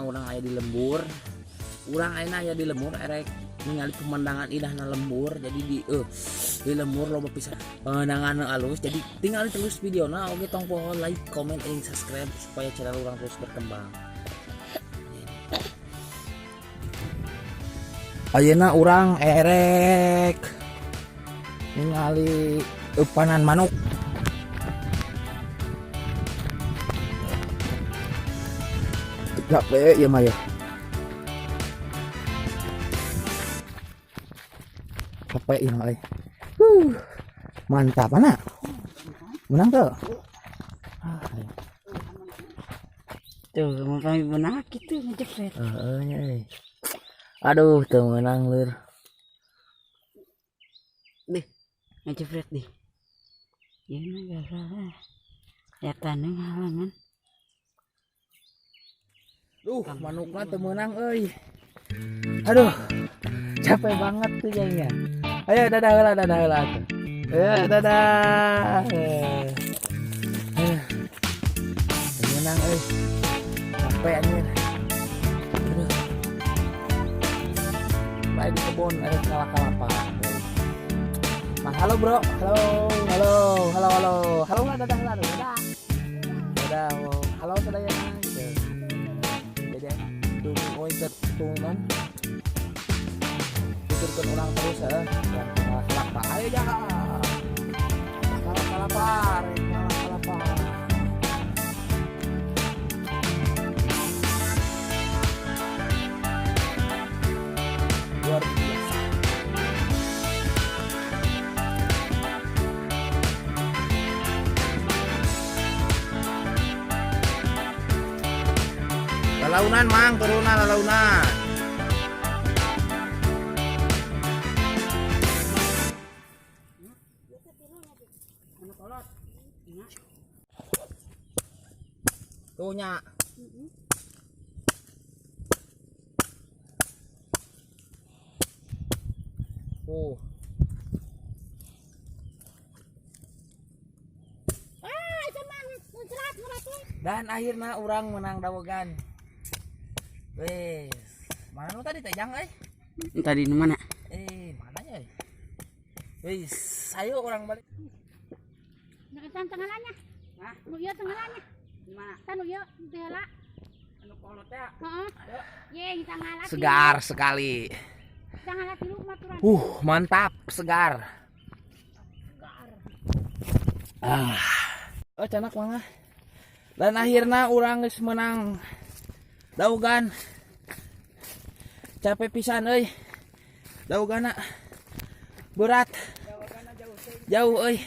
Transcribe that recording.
Urang aya di lembur. Urang ayeuna aya di lembur, erek ningali pemandangan indahna lembur. Jadi di lembur loba pisan pemandangan nu alus. Jadi tinggal terus videona. Oke, tong poho like, comment, and subscribe supaya channel urang terus berkembang. Ayeuna urang erek ningali eupanan manuk. Capek ya mah ya. Capek ya mah. Huh. Mantap mana? Menang tuh. Ah, ayo. Tuh, mau kami benak gitu ngejepret. Heeh nya euy. Aduh, teu meunang, lur. Deh, ngejepret deh. Ya mah gak. Ya tanah halangan. Duh, manukna teu meunang euy. Aduh. Capek banget tuh jadinya. Ayo dadah heula, dadah heula tuh. Ayo dadah. Teu meunang euy. Capek anjir. Aduh. Baik di kebun ada kalapa. Nah, halo bro, halo, halo, halo, halo, halo lah, dadah lah, dadah, dadah, oh. Halo sadaya, gitu. Jadi, tuh, oh, itu tuh non, tuturkan orang terus ya, yang kelapa, ayo jangan, kelapa, kelapa, kelapa. Luar biasa. Lalaunan mang, turunan lalaunan. Tuh nya. Tuh. Ah, itu mah muncrat muratu. Dan akhirnya urang menang dawegan. Wes, mana nu tadi teh jang euy? Tadi di mana? Eh, mana nya? Wes, ayo urang balik. Nah, kan tenggelannya. Hah? Nu ieu tenggelannya. Di mana? Kan nu ieu teh heula. Anu kolot ya. Heeh. Ye, kita ngalah. Segar sekali. Kita ngalah tilu maturan. Mantap, segar. Ah. Oh, canak mangga. Dan akhirnya urang geus menang dawegan. Capek pisan euy. Dawegana berat. Jauh euy.